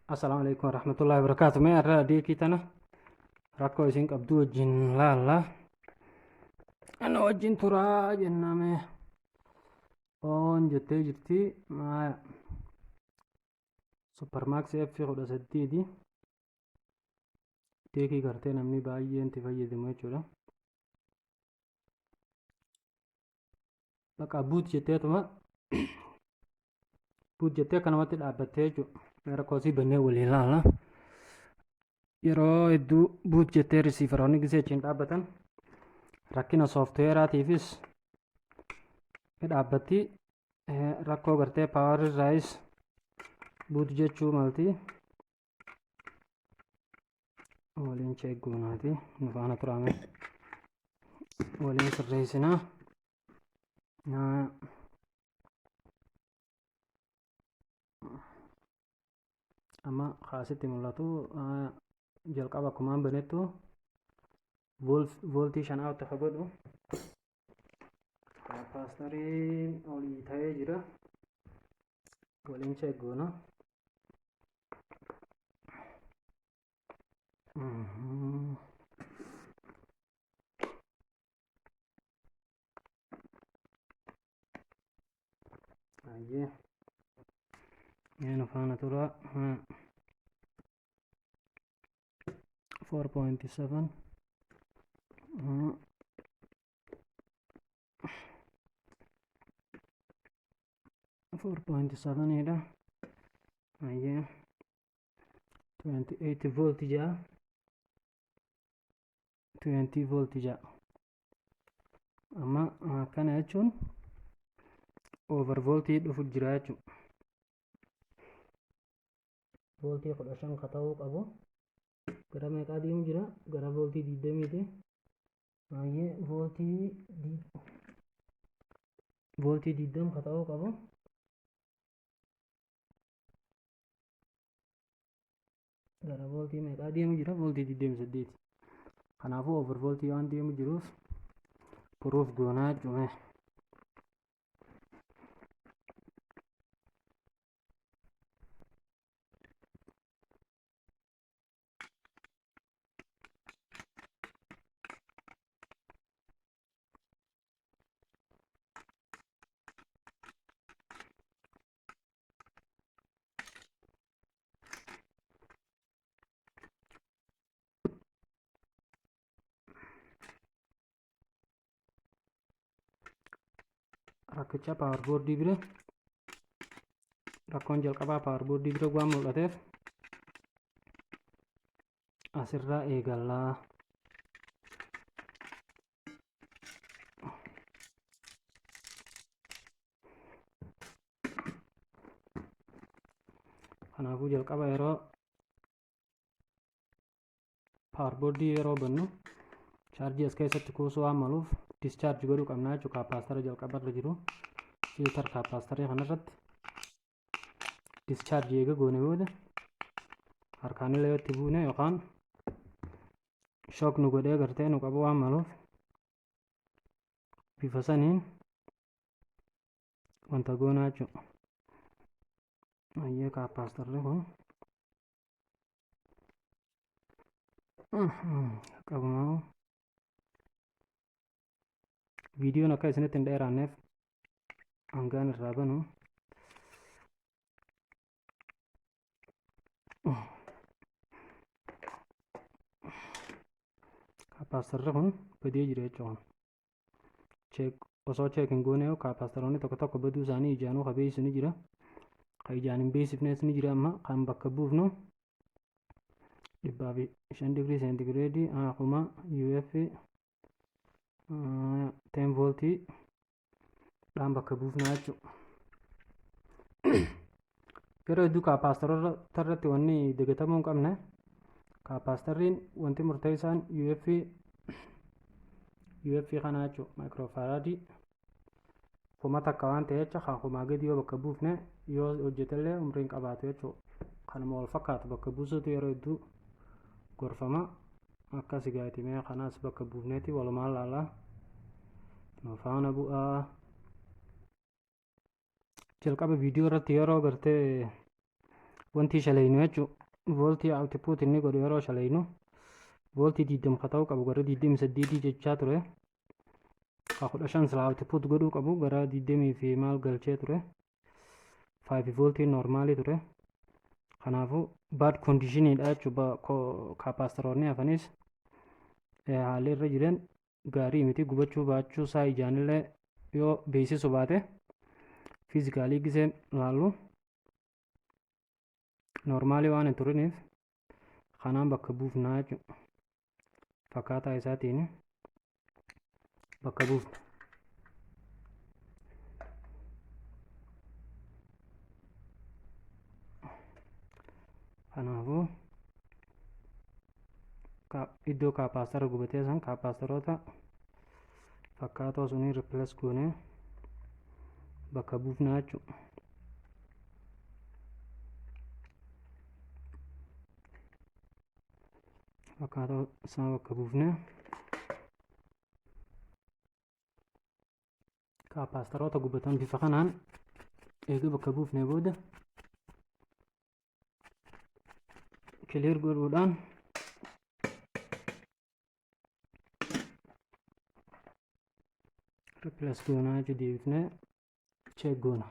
Assalaamu alaikum warahmatullahi wabarakatuh. Mee har'a deekii tana rakkoo isin qabdu wajjin laalla. Ana wajjin turaa jenna mee. Oon jettee jirti. Maaya. Supermax F 18. Deekii gartee namni baay'een itti fayyadamu jechuudha. Bakka buut jetteetuma buut jettee akkanumatti dhaabbattee jechuudha. Rakkoo isii bannee waliin ilaalla. Yeroo hedduu buut jettee risiifaroonni gisee achiin dhaabbatan rakkina sooftiweeraatiifis ni dhaabbatti. Rakkoo gartee paawar irraayis buut jechuu malti. Waliin check goonaati nu faana turaame waliin sirreessinaa. Amma kaasitti mul'atu jalqaba akkumaan banettu vooltii 5 out ka godhu kaappaastariin olii ta'ee jira. Waliin check goona. Ayyee. Mee nu faana tura. 4.7. 4.7 dha. Ayyee. 28 volt ja'a. 20 volt ja'a. Amma akkana jechuun over voltii dhufu jira jechuudha. Voltii 15 ka ta'uu qabu gara meeqaa deemu jira? Gara voltii 20ti. Baay'ee voltii 20 ka ta'uu qabu. Gara voltii meeqaa deemu jira? Voltii 28. Kanaafuu over voltii waan deemu jiruuf proof goonaa jechuudha. Rakkicha paawarboordii bira rakkoon jalqabaa paawarboordii bira waan mul'ateef asirraa eegallaa. Kanaafuu jalqaba yeroo paarboordii yeroo bannu chaarjii as keessatti kuusuu waan maluuf discharge godhuu qabna jechuudha. Kaapaastara jalqaba irra jiru filter kaapaastarii kanarratti discharge eega goone booda harkaan illee yoo itti buune yookaan shock nu godhee gartee nu qabu waan maluuf bifa saniin wanta goonaa jechuudha. Ayyee kaappaastarri kun qabumaa viidiyoon akka isinitti hin dheeraanneef hangaan irraa banu. Kaappaastarri kun badee jira jechuudha. Check osoo check hin goone kaapaastaroonni tokko tokko baduu isaanii ijaanuu ka beeksisu ni jira. Ka ijaan hin beeksifnes ni jira. Amma kan bakka buufnu 105 digirii seentigireedii 1000 UF 10 voltii dhaan bakka buufnaa jechuudha. Yeroo hedduu kaapaastaroota irratti wanni dagatamuu hin qabne kaapaastarriin wanti murteessaan UF kanaa jechuudha. Maayikiroofaaraadii 1000 waan ta'e jecha kan kumaa gadi yoo bakka buufne yoo hojjetellee umriin qabaatu jechuudha. Kanuma wal fakkaatu bakka buusuutu yeroo hedduu gorfama. Akkas gaati mee kanaas bakka buufneeti walumaan laalaa. Nu faana bu'aa. Jalqaba viidiyoo irratti yeroo gartee Wanti shaleynu jechuu vooltii output inni godhu yeroo shaleynu vooltii 20 ka ta'uu qabu gara 28 jechaa ture. Ka 15 sila output godhuu qabu gara 20 fi maal galchee ture. 5 vooltii noormaalii ture. Kanaafuu bad conditionidha jechuudha. Kaapaastaroonni hafanis haalli irra jiran gaarii miti, gubachuu baachuu isaa ijaanillee yoo beeksisu baate fiizikaalii gisee laallu noormaalii waan hin turiniif kanaan bakka buufnaa jechuudha. Fakkaataa isaatiin bakka buufna. Kanaafuu iddoo kaapaastara gubatee san kaapaastaroota fakkaatoo sunii ripilees goonee bakka buufnaa jechuudha. Fakkaatoo isaa bakka buufnee kaapaastaroota gubatan bifa kanaan eega bakka buufnee booda kiliir godhuudhaan ripilees goonaa jechuudha. Deebifnee check goona,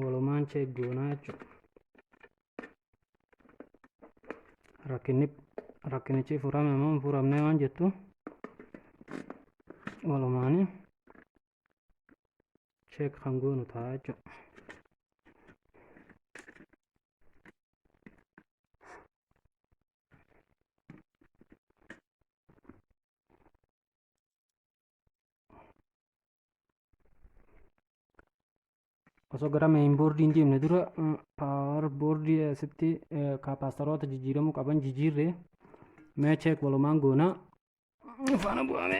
walumaan check goonaa jechuudha. Rakkinni rakkinichi furame moo hin furamne waan jettu walumaanii check kan goonu ta'a jechuudha. Osoo gara main boordii hin deemne dura power boordii asitti kaapaastaroota jijjiiramuu qaban jijjiirre mee check walumaan goona, faana bu'ame.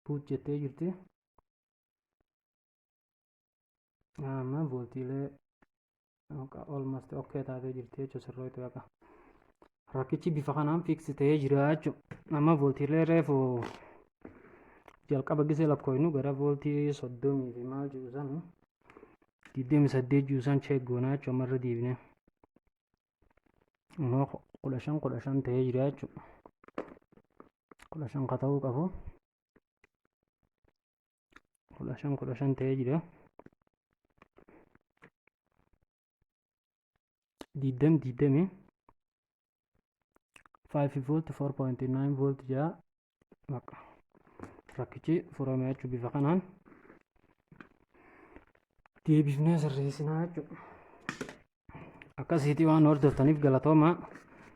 Puut jettee jirti. Amma vooltiilee almost okay taatee jirti jechuudha, sirrootu yaqa. Rakkichi bifa kanaan fix ta'ee jira jechuudha. Amma vooltiilee reefu jalqaba gisee lakkoofnu gara vooltii 30 fi maal jiru san 28 jiru san check goonaa jechuudha ammarra deebinee. Immoo 15 15 ta'ee jira jechuudha. 15 ka ta'uu qabu. 15 15 ta'ee jira. 20 20 5 volt 4.9 volt jaa bakka rakkichi furame jechuudha. Bifa kanaan deebifnee sirreessinaa jechuudha. Akkasiitii waan hordoftaniif galatooma.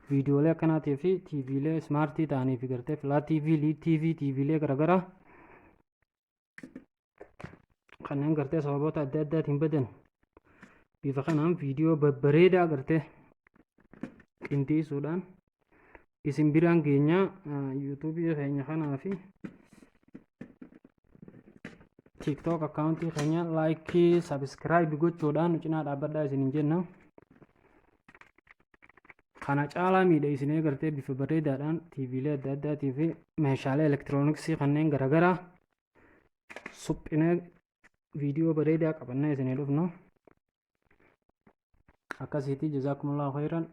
Viidiyoolee akkanaatii fi TVlee ismaartii ta'anii fi gartee flat TV, LED TV, TVlee garaagaraa kanneen gartee sababoota adda addaatiin badan bifa kanaan viidiyoo babbareedaa gartee qindeessuudhaan isin biraan geenyaa. Yuutuubii keenya kanaa fi TikTok akkaawuntii keenya laayikii sabiskiraayib gochuudhaan nu cinaa dhaabbadhaa isiniin jenna. Kana caalaa miidhagsinee gartee bifa bareedaadhaan TVlee adda addaatii fi meeshaalee elektirooniksii kanneen garaagaraa suphinee viidiyoo bareedaa qabannee isinii dhufnu. Akkasiitii jazaakumullahu khayran.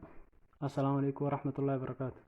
Assalaamu alaikum warahmatullahi wabarakaatu.